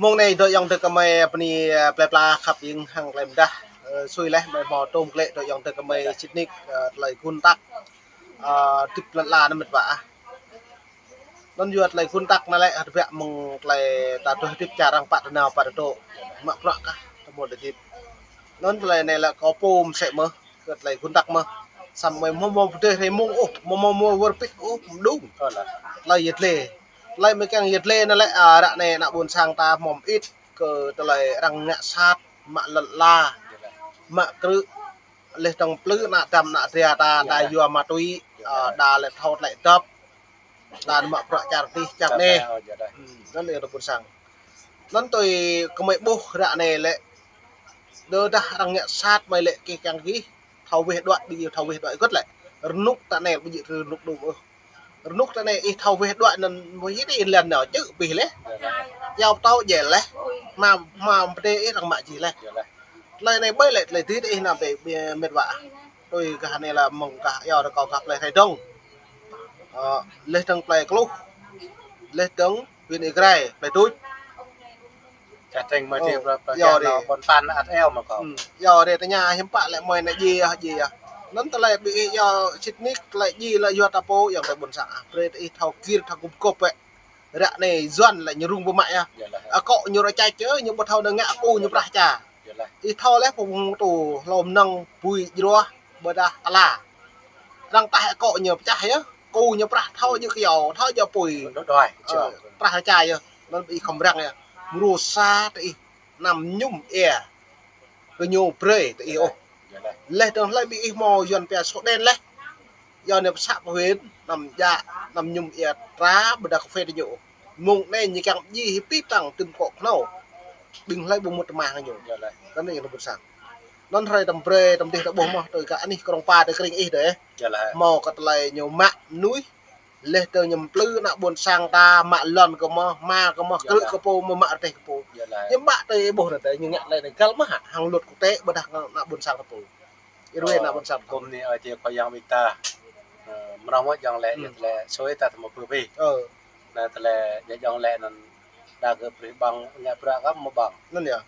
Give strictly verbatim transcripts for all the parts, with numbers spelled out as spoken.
Mông anai dŏ ayŏng adơi gơmơi bơni, ơ, plơi pla khăp ing hăng tơlơi mơdah, ơ, sui laih mơi hmâo tôm klĕ dŏ ayŏng adơi gơmơi sĭt nik, ơ, tơlơi gun tăk, ơ, tip lăn ala anŭn mĕt wa ah. Anŭn yua tơlơi gun tăk anŭn lĕ hơdră mơ̆ng tơlơi ta tui hơdip čar arăng pă tơnao pă tơdŏ. Mă bruă kah tơmul tơdip. Anŭn tơlơi anai lĕ kâo pô mơsĕ mơ̆n, kơ tơlơi gun tăk mơ̆n. Samơ̆ mơ̆ mơ̆ pơdơi hrơi mông ôh, mơ̆ mơ̆ mơ̆ wơr bĭt ôh, mơ̆ đung. Ơ lah. Tơlơi yet lê. Tơlơi mơ̆ kiăng yet lê anŭn lĕ, a, ră anai ană ƀôn sang ta hmâo mơit kơ tơlơi arăng ngă sat, mă lăn ala, mă krư̆, laih dơ̆ng plư ană dăm ană dra ta, đa yua ma túy, ơ, đa lĕ thâo tơlơi dăp, đa mă bruă čar adih čar anai. Ơ, yơh đa. Hmm, anŭn lĕ ană ƀôn sang. Anŭn tui gơmơi ƀuh ră anai lĕ, tơdah arăng ngă sat mơi lĕ kih kiăng kih, thâo weh đuaĭ, ƀu djơ̆ thâo weh đuaĭ gơ̆t lĕ. Rơnŭk ta anai ƀu djơ̆ rơnŭk đŭm ôh. Rơnŭk ta anai ih thâo weh đuaĭ anŭn mơ̆ hĭ ih lăn nao čư̆ pih laih. Yơh đa. Yua pơtô jel laih. Hmâo, hmâo pơdơi ih arăng mă jih laih. Yơh đa. Tơlơi anai ƀơi lĕ tơlơi dih ih anăm pĕ, pĕ mĕt wa ah. Tui gah anai lĕ mơ̆ng gah yua rơkâo gah plơi Hrơi Dơ̆ng. Ơ, laih dơ̆ng plơi Kluh. Laih dơ̆ng huyện Ia Grai, plơi Tuč. Čah tring mơi ti plơi, plơi yua rê. Ƀôn Pan ăt eo mơ̆ kâo. Hmm, yua rê tơña hiư̆m pă lĕ mơi anai djai ah, djai ah. Anŭn tơlơi ƀing ih yua sĭt nik tơlơi djai lĕ yua ta pô ayŏng adơi ƀôn sang ah. Brơi ta ih thâo gir thâo gum gôp bĕ. Ră anai Yuan lĕ ñu rŭng pơmă yơh. Yơh lah. Akŏ ñu rơčač yơh, ñu ƀu thâo nao ngă akŏ ñu prah ča. Yơh lah. Ih thâo laih pơmŭng tŭ hlô mơnơ̆ng bui jruah ƀôdah ala. Arăng taih akŏ ñu pơčah yơh, akŏ ñu prah thâo jơ̆ kyâo, thâo jơ̆ apui. Đuaĭ đuaĭ. Ơ, prah ča yơh. Anŭn ƀing ih khŏm răng yơh. Mrô sa tơ ih anăm mơñum ia kơ ñu brơi tơ ih ôh. Laih dơ̆ng hlơi ƀing ih hmâo Yuan pia sổ đen laih. Yua anai pơ xã pơ huyện, anăm djă, anăm mơñum ia tra ƀôdah cà phê tơ ñu ôh. Mông anai ñu kiăng djai hĭ pĭ tăng tơm kŏ kơnâo. Ƀing hlơi ƀu mŭt tơmah kơ ñu. Kơ anai ană ƀôn sang. Anŭn hrơi tơm brơi, tơm dih ta ƀuh mơ̆n, tui kơ anih krong pa tơ kring ih dêh. Hmâo kơ tơlơi ñu mă mơnuih, laih dơ̆ng ñu plư ană ƀôn sang ta, mă lŏn kơ mơ̆, hma kơ mơ̆, krư̆ kơ pô, mơ̆ mă rơdêh kơ pô. Ñu mă tơ ih ƀuh anai tơ, ñu ngă tơlơi anai găl mơ̆ hă, hăng luật quốc tế ƀôdah ană ƀôn sang ta pô. Ih ruai ană ƀôn sang ta pô. Kơnơ̆ng anai ơi, či kơ yang ƀing ta. Ơ, mrâo mơ̆ ayŏng lĕ, yua tơlơi sui ta tơma pơpih. Ơ. Anai tơlơi, yua ayŏng lĕ anŭn đa kơ prih ƀơ̆ng ngă bruă kơ mơ̆ ƀơ̆ng. Anŭn yơh.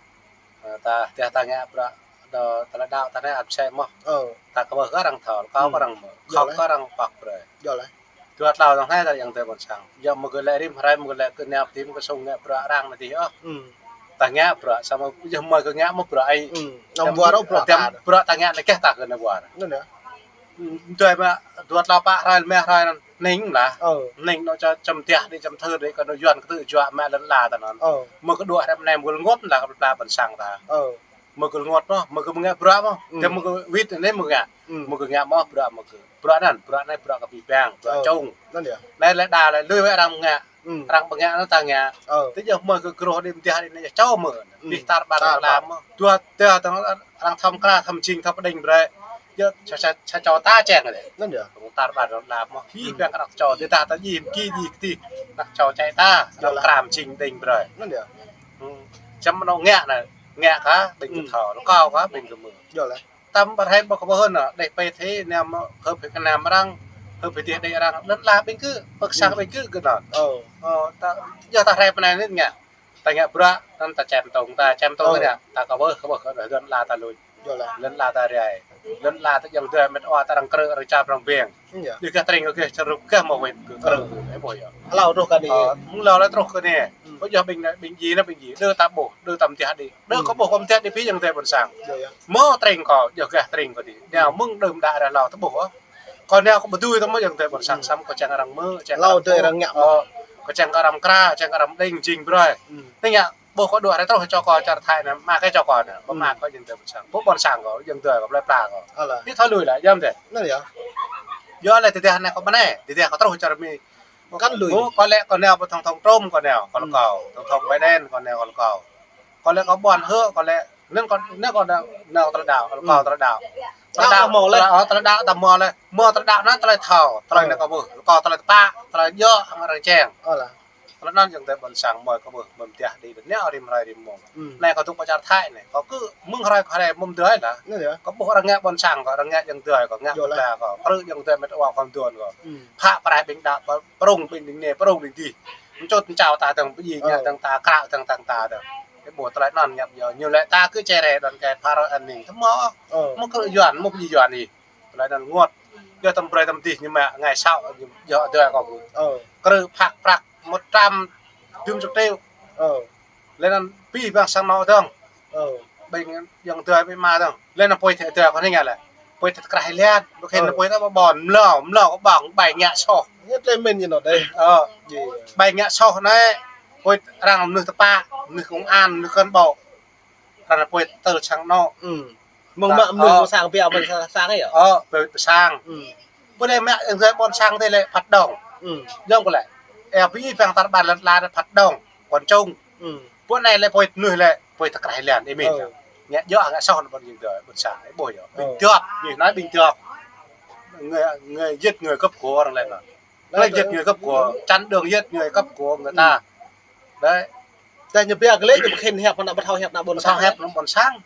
Ơ, ta, tơdah ta ngă bruă, dŏ tơlơi đaŏ ta anai ăt sĕ mơ̆. Ơ. Ta kơ ƀuh kơ arăng thâo, kâo kơ arăng mơ̆. Yơh lah. Khŏm kơ arăng pŏk brơi. Yơh lah. Dua tlâo dơ̆ng anai ta ayŏng adơi ƀôn sang. Yua mơ̆ gơ̆ lĕ rĭm hrơi mơ̆ gơ̆ lĕ kơ nao pơtim kơ sung ngă bruă arăng anai dih ôh. Hmm. Ta ngă bruă samơ̆ yua mơ̆ gơ̆ ngă mơ̆ bruă ai. Hmm. Anăm wơr ôh bruă ta. Bruă ta ngă anai kơ ta kơ nao wơr. Anŭn yơh. Ơ, dua mă, dua tlâo pă hrơi, rơma hrơi anŭn, ning lah. Ơ. Ning anŭn čăm, čăm tiah đĭ, čăm thơ đĭ, kơ anŭn Yuan kơ tŭ juă mă lăn ala ta anŭn. Ơ. Mơ̆ kơ đuaĭ hrơi anai mơ̆ gơ̆ rơngot lah kơ plơi pla ƀôn sang ta. Ơ. Mơ̆ gơ̆ rơngot mơ̆, mơ̆ gơ̆ mơ̆ ngă bruă mơ̆. Ơ. Tơ mơ̆ gơ̆ wĭt anai mơ̆ gơ̆ ngă. Ơ. Mơ̆ gơ̆ ngă mơ̆ bruă mơ̆ gơ̆. Bruă anŭn, bruă anai bruă kơ abih bang, bruă čung. Anŭn yơh. Anai lĕ đa lĕ lui wơ̆t arăng ngă. Ơ. Arăng ƀu ngă anŭn ta ngă. Ơ. Tơ yơh mơ̆ gơ̆ groh đĭ mơ̆ tiah đĭ anai yơh čô mơ̆. Ơ. Pĭ tar ƀar tar ƀar. Lăm mơ̆. Dua tơdah tơ̆ng arăng thâo mơkra, thâo mơjing, thâo pơđing brơi. Yơh, sa, sa, sa čô ta čeng dêh. Anŭn yơh. Tơ̆ng tar ƀar lăm mơ̆. Hĭ bang kơ ană čô, tơdah ta djai, kơ djai kơ tih. Ană čô čai ta, yơh lah. Kram jing pơđing brơi. Anŭn yơh. Hmm. Čăm anŭn ngă anai, ngă kơ ƀing kơ thâo, rơkâo kơ ƀing kơ mơ̆. Yơh lah. Tơm ƀar hĕ ƀu kơ ƀuh anŭn, đĕ pĕ thê, anăm hơp hĕ kơ anăm arăng, hơp hĕ tih đĕ arăng, lăn ala ƀing kơ, pơk sang ƀing kơ kơ anŭn. Ơ. Ơ, ta, yơh ta hrĕ pơ anai anai ngă. Ta ngă bruă, anŭn ta čem tŏng, ta čem tŏng anai, ta kơ ƀuh, kơ ƀuh, kơ lăn ala ta lui. Yơh lah. Lăn ala ta rai. Lăn ala ta ayŏng adơi mĕt wa ta arăng krư̆, arăng čap, arăng ƀing. Yơh. Yua kơ tring, yua kơ čơrup, kơ mơ̆ wĭt, kơ krư̆, ơ ƀuh yơh. Hlâo truh kơ anai. Ơ, mơ̆ng hlâo lĕ truh kơ anai. Hmm. Ƀu djơ̆ ƀing, ƀing djai anŭn ƀing djai. Đơ ta ƀuh, đơ ta mơtiah đĭ. Đơ kơ ƀuh kơ mơtiah đĭ pĭ ayŏng adơi ƀôn sang. Yơh, yơh. Mơ̆ tring kơ, yua kơ tring kơ đĭ. Nao mơ̆ng đưm đă ră hlâo ta ƀuh. Kơ nao kơ ƀu dưi tơ mơ̆ ayŏng adơi ƀôn sang, samơ̆ kơ čang arăng mơ̆, čang arăng ƀuh. Ơ, kơ čang arăng mơkra, čang arăng pơđing jing brơi. Hmm. Tơ ngă, ƀuh kơ đuaĭ hrơi truh čô kơ čar Thái anai, mă kơ čô kơ anai, ƀu mă kơ ayŏng adơi ƀôn sang. Ƀu ƀôn sang kơ, ayŏng adơi kơ plơi pla kơ. Alah. Ih thâo lui lah, yơh mơ̆ dêh. Anŭn yơh. Yua lĕ tơdah anai kơ ƀơi anai, tơdah kơ truh čar Mi. Kăn lui. Ƀu, kơ lĕ kơ nao ƀu thŏng thŏng Trump kơ nao, kơ lĕ kâo. Thŏng thŏng Biden kơ nao, kơ lĕ kâo. Kơ lĕ kơ ƀuăn hơ̆, kơ lĕ, anŭn kơ, anŭn kơ nao, nao tơlơi đaŏ, kơ lĕ kâo tơlơi đaŏ. Tơlơi đaŏ mơ̆ lĕ. Tơlơi, ơ, tơlơi đaŏ ta mơ̆ lĕ. Mơ̆ tơlơi đaŏ anŭn tơlơi thâo, tơlơi anai kơ ƀuh. Kơ lĕ kâo tơlơi pă, tơlơi djơ̆, hăng arăng čeng. Ơ lah. Tơlơi anŭn ayŏng adơi ƀôn sang mơi kơ ƀuh, mơ̆ mơtiah đĭ, anai rĭm hrơi rĭm mông. Hmm. Anai kơ tŭ kơ čar Thái anai, kơ kơ mơ̆ng hrơi kơ hrơi mơ̆ mơ̆ dơi lah. Anŭn yơh. Kơ ƀuh arăng ngă ƀôn sang kơ, arăng ngă ayŏng adơi kơ, ngă plơi pla kơ, krư̆ ayŏng adơi mĕt wa kơ mơ̆ dơi kơ. Hmm. Phă prai ƀing đaŏ, pơrŭng ƀing đing anai, pơrŭng đing dih. Mčŭt mčao ta dơ̆ng, pơjing ngă dơ̆ng ta, krao dơ̆ng dơ̆ng ta dơ̆ng. Ih ƀuh tơlơi anŭn ñăp yơh. Ñu lĕ ta kơ čere đon kơ phara anŭn ning. Tơma. Mơ̆ kơ Yuan, mơ̆ pơjing Yuan ih. Tơlơi anŭn rơngot. Yơh tơm brơi tơm dih ñu mă ngai sao, ñu yơh adơi kâo ƀuh. Krư̆ phak prăk một trăm dŭm čŭk triu. Lĕ anŭn pĭ ƀăng sang anŏ dơ̆ng. Ƀing ayŏng adơi ƀing ama dơ̆ng. Lĕ anŭn apui tơ adơi kâo anai ngă lĕ. Apui tơ krah Ih Lian. Ƀu khĭn anŭn apui tơ ƀôn, mlâo, mlâo kơ ƀơ̆ng, ƀai ngă soh. Ih lĕ min ñu anŭn đơi. Ƀai ngă soh anai. Apui arăng mơnuih tơpă, mơnuih công an, mơnuih cán bộ. Arăng apui tơl sang anŏ. Mơ̆ng mă mơnuih pơ sang pia mơ̆ng sang, sang yơh. Ơ, pơ, pơ sang. Pơ anai mă ayŏng adơi ƀôn sang tơ lĕ phat đŏng. Yơh kơ lĕ. Ơ, pĭ ƀăng tar ƀar lŏn ala tơ phat đŏng. Quần chúng. Pơ anai lĕ apui mơnuih lĕ, apui tơ krah Ih Lian, ih min. Ngă djơ̆, ngă soh anŭn ƀôn ayŏng adơi, ƀôn sang, ih ƀuh yơh. Bình thường, ñu nói bình thường. Người, người giết người cướp của arăng lĕ anŭn. Lĕ giết người cướp của, chặn đường giết người cướp của người ta. Đấy. Tơ ñu pia kơ lĕ ñu ƀu khĭn hiăp ană ƀu thâo hiăp ană ƀôn sang. Ƀu thâo hiăp ană ƀôn sang.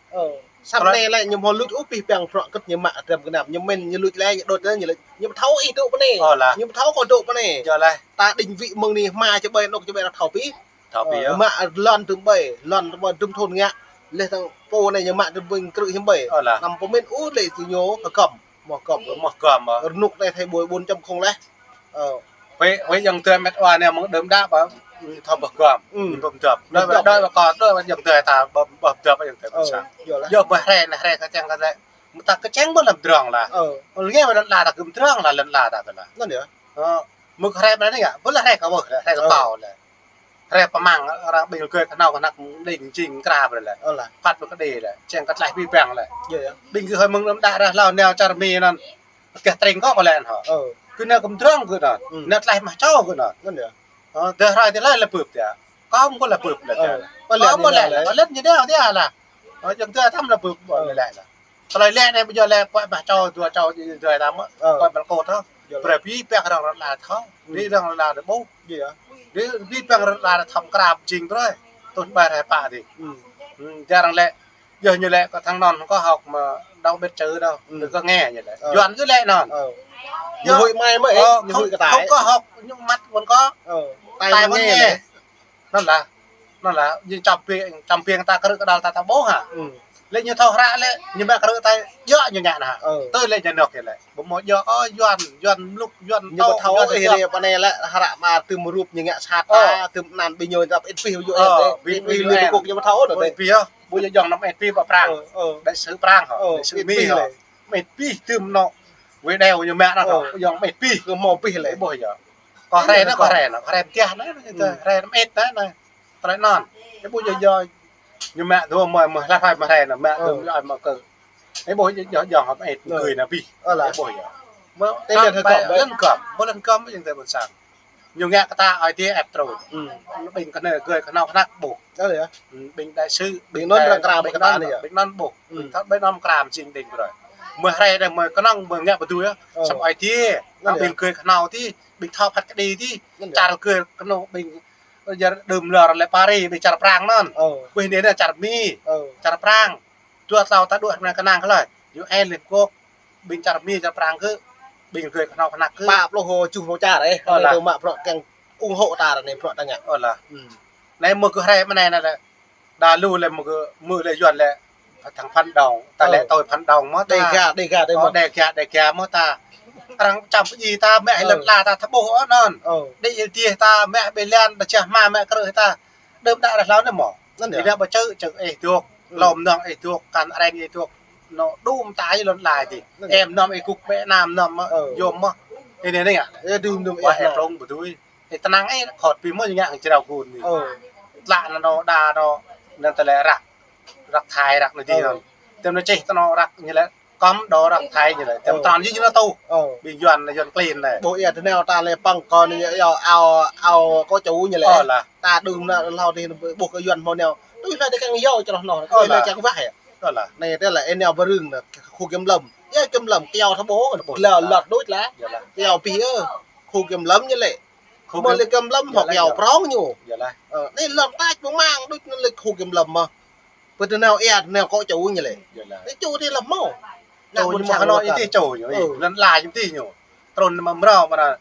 Samơ̆ anai lĕ ñu hmâo luč ôh pĭ ƀăng prăk kơt ñu mă drăm gơnam. Ñu min ñu luč lĕ ñu đôč lĕ ñu lĕ. Ñu ƀu thâo ih dŏ pơ anai. Ñu ƀu thâo kâo dŏ pơ anai. Yơh lĕ. Ta định vị mơ̆ng anai hmua či ƀai anŏ či ƀai anŏ thâo pĭ. Thâo pĭ yơh. Mă lŏn tơm ƀai, lŏn tơm ƀai dŭm thun ngă. Lĕ tơ̆ng pô anai ñu mă tơm ƀai krư̆ hiư̆m ƀai. Anăm pơmĭn ôh lĕ tơ ñu hơgŏm. Mơ̆ gŏm. Mơ̆ gŏm. Rơnŭk anai thâo ƀuh ƀôn čăm không lĕ. Huĭ, huĭ ayŏng adơi met wa anai mơ̆ng đưm đă ƀă, thâo ƀơh gŏm. Ƀơh dŏp. Đơi ƀă, đơi ƀă kơ, đơi ƀă ayŏng adơi ta ƀơh, ƀơh dŏp ayŏng adơi ƀôn sang. Yơh mơ̆ hrơi anai hrơi kơčeng kơ lĕ. Mơ̆ ta kơčeng ƀu lăm drong lah. Ơ, lĕ mơ̆ lŏn ala ta gum drong lah, lŏn ala ta tơ lah. Anŭn yơh. Mơ̆ hrơi ƀă anai ngă, ƀu lah hrơi kơ ƀuh, hrơi kơ pao lĕ. Hrơi pơmăng, arăng ƀing rơgơi kơhnâo kơhnăk đing jing kra brơi lĕ. Phat ƀơi kơđi lĕ, čeng kơ tlaih pĭ ƀăng lĕ. Ƀing gơ̆ hơi mơ̆ng đưm đă ră hlâo nao čar Mi anŭn. Kơ tring kơ lĕ anŭn hŏ. Kơ nao gum drong kơ anŭn. Nao tlaih mah čô kơ anŭn. Ơ, tơ hrơi tơ hlơi lĕ bưp tơ. Kâo mơ̆ kơ lĕ bưp lĕ tơ. Ơ, lĕ ñu nao lĕ, lĕ ñu nao tơ lah. Ơ, ayŏng adơi ta mơ̆ lĕ bưp lĕ lĕ. Tơlơi lĕ anai ƀu djơ̆ lĕ, pơhiăp bah čô, dua čô, ayŏng adơi ta mơ̆. Pơhiăp ƀă kơ thâo. Brơi pĭ ƀăng arăng lŏn ala thâo. Pĭ ƀăng arăng lŏn ala ƀuh. Pĭ ƀăng arăng lŏn ala thâo krăp jing brơi. Tơl ƀai hrơi pă dih. Ơ, arăng lĕ, yơh ñu lĕ kơ thang anŭn kơ hŏk mơ̆ đaŏ ƀĕt čơ đaŏ. Đơ kơ nghe ñu lĕ. Yuan kơ lĕ anŭn. Ñu huĭ mai mơ̆ ih, ñu huĭ kơ tai. Kơ hŏk ñu măt ƀôn kơ. Tai ƀôn nghe. Anŭn lah. Anŭn lah, ñu čăm pĭ, čăm pĭ ta krư̆ kơđăl ta ta ƀuh hă. Lĕ ñu thâo hră lĕ, ñu mă krư̆ ta djơ̆ ñu ngă anŭn hă. Tui lĕ ñu nŏk yơh lĕ. Ƀu hmâo djơ̆, ơ, Yuan, Yuan mlŭk, Yuan ñu ƀu thâo ih rê pơ anai lĕ, hră mă tơm rup ñu ngă sat ta, tơm anăn ƀing ñu dăp ĕt pĭ yơh ĕt. Ih lĕ ƀu kơ ñu ƀu thâo anŭn. Ih pĭ yơh, ƀu djơ̆ ayŏng anăm ĕt pĭ ƀă Prang. Đại sứ Prang hŏ, đại sứ Mi hŏ. Ĕt pĭ tơm anŏ. Wơ̆t đeo ñu mă anŭn hŏ, ayŏng ĕt pĭ. Kơ hmâo pĭ lĕ. Ƀuh yơh. Kơ hrơi anai, kơ hrơi anai, kơ hrơi mơtiah anai, hrơi anăm ĕt anai. Tơlơi anŭn. Ih ƀuh yơh, yơh. Ñu mă dua mơ̆, mơ̆ hlak hrơi mơ̆ hrơi anŭn, mă dua mơ̆ mơ̆ kơ. Ih ƀuh yơh, yơh, yơh, hŏ ĕt gơ̆ anai pĭ. Ih ƀuh yơh. Mơ̆ tơlơi lŏn gŏm, mơ̆ lŏn gŏm ayŏng adơi ƀôn sang. Ñu ngă kơ ta ai tiê ĕp trŭn. Ƀing kơnơ̆ng gơ̆ kơhnâo kơhnăk ƀuh. Ƀing đại sứ, ƀing anŭn arăng krăp ƀing anŭn ƀuh. Ƀing thâo ƀing anŭn krăp jing đing brơi. Mơ̆ hrơi anai mơ̆ kơnơ̆ng mơ̆ ngă pơdui yơh. Samơ̆ ai tiê, ƀing gơ̆ kơhnâo tiê, ƀing thâo phat kơđi tiê, čar gơ̆ kơnơ̆ng ƀing Ơ, čar đưm lor lĕ Paris, ƀing čar Prang anŭn. Ƀing anai anai čar Mi, čar Prang. Dua tlâo ta đuaĭ anai kơnang kơ lơi. U N, Liên Hợp Quốc, ƀing čar Mi, čar Prang kơ, ƀing gơ̆ kơhnâo kơhnăk kơ. Pă pluh tơjuh čar ih, anai tơl mă bruă kiăng ủng hộ ta anai bruă ta ngă. Anai mơ̆ kơ hrơi mơ̆ anai anai lĕ. Đa lu lĕ mơ̆ kơ, mơ̆ lĕ Yuan lĕ. Thang phản động, ta lĕ tôi phản động mơ̆ ta. Đe ga, đe ga, đe mơ̆. Đe ga, đe ga mơ̆ ta. Arăng čăm pơjing ta, mă hĭ lŏn ala ta thâo ƀuh anŭn. Đe yơh ta, mă hĭ ƀơi lan, ta čah mă, mă krư̆ ta. Đưm đă ră hlâo anai mơ̆. Anai ƀă čơ, čơ ih dŏ. Lŏm nŏng ih dŏ, kăn areng ih dŏ. Anŭn đưm ta yơh lŏn ala dih. Em nŏm ih gŭk ƀĕ anăm nŏm mơ̆. Yôm mơ̆. Anai anai ngă. Ih đưm đưm ih. Wa ih prong pơdui. Ih tơnăng ih khŏt pĭ mơ̆ ñu ngă hăng črao gun anai. Tlă anŭn đa anŭn. Anŭn tơlơi răk. Răk Thái răk anai dih anŭn. Tơm anŭn čih tơnŏ răk ñu lĕ. Kơm đô răk Thái ñu lĕ. Tơm tran yơh ñu anŭn tŭ. Ƀing Yuan anai Yuan klin anai. Ƀuh ia tơnao ta lĕ păng kơ ñu yơh ao, ao kơ ču ñu lĕ. Ta đưm anai hlâo dih ƀuh kơ Yuan hmâo nao. Tui hlơi dih kiăng yua črah anŭn. Tui hlơi kiăng wah yơh. Anai tơlơi anai ƀơrưng anai. Khu kiểm lâm. Yơh kiểm lâm kiao thâo ƀuh. Lŏt đôč lah. Kiao pĭ ơ. Khu kiểm lâm ñu lĕ. Mơ̆ lĕ kiểm lâm hŏk yua prong ñu. Anai lŏn tač ƀu mang đôč anŭn lĕ khu kiểm lâm mơ̆. Pơ tơnao ia, tơnao kơ ču ñu lĕ. Anai ču dih lăm mơ̆. Anai ƀôn sang anŭn ih tih ču ñu. Lŏn ala ñu tih ñu. Trŭn mă mrâo mă anai.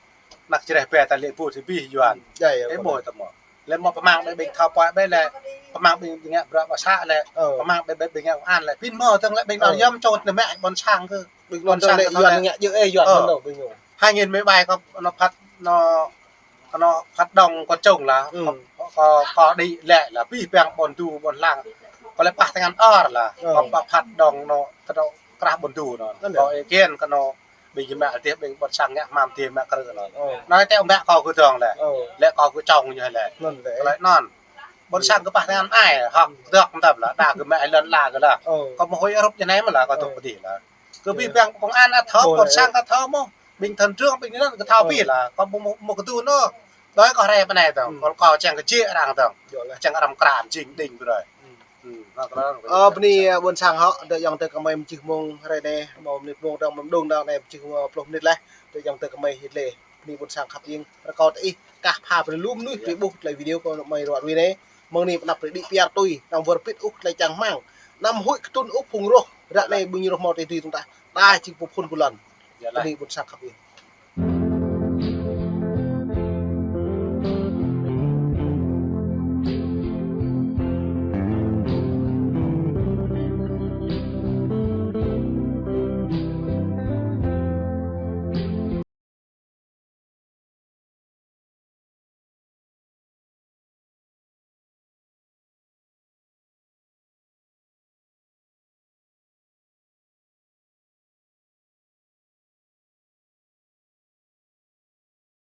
Anăk čơreh bĕ ta lĕ ƀu thâo ƀing Yuan. Ơ, ƀu tơmă. Lĕ mơ̆ pơmang ƀing thâo pơai ƀing lĕ, pơmang ƀing ngă bruă pơsă lĕ, pơmang ƀing ƀing ngă an lĕ, pin mơ̆ tơ̆ng lĕ ƀing anŭn yom čô tơmă ƀôn sang kơ. Ƀing ƀôn sang lĕ kơ Yuan ngă djơ̆ ơ Yuan. Hai nghìn mười bảy kơ anŏ phat anŏ anŏ phat đŏng kơ čông lah. Kơ kơ đĭ lĕ lah ƀing ƀing ƀôn du ƀôn lăng. Kơ lĕ pah tơngan or lah. Kơ pah phat đŏng anŏ kơ anŏ krah ƀôn du anŭn. Kơ ê kiên kơ anŏ ƀing jơmă tih ƀing ƀôn sang ngă hmam tih mă krư anŭn. Anai tĕ ƀă kơ kơ dong lĕ. Lĕ kơ kơ čông ñu lĕ. Lĕ anŭn. Ƀôn sang kơ pah tơngan ai, hŏk dŏ mơtam lah, đa kơ mă lŏn la kơ lah. Kơ mơ̆ hơi rup jơnai mơ̆ lah, kơ dŏ pơdih lah. Kơ ƀing ƀing công an ăt thâo, ƀôn sang ăt thâo mơ̆. Ƀing thôn trưởng, ƀing anŭn kơ thâo ƀing lah. Kơ mơ̆ mơ̆ kơ du anŏ. Đơi kơ rai pơ anai tơ̆ng. Kơ kơ čang kơ jĕ arăng tơ̆ng. Čang arăng kran, jing đing brơi. Ơ, bơni ƀôn sang hŏ, dŏ yŏng tơ kơmơi mơčih mông hrơi anai, mơ̆ mơnit mông dŏng mơ̆ đung dŏng anai mơčih pluh mơnit lah, dŏ yŏng tơ kơmơi hit lĕ, bơni ƀôn sang khăp ing, rơkâo tơ ih, kah pha brơi lu mơnuih brơi ƀuh tơlơi video kơ mơi ruă rui anai, mơ̆ng anai pơnăp brơi đĭ piar tui, năng wơr bĭt ôh tơlơi čang hmang, anăm huĭ kơtưn ôh phung roh, ră anai ƀing roh mâo tơlơi tui tơ̆ng tah, ta jing pơphun pơlăn. Bơni ƀôn sang khăp ing.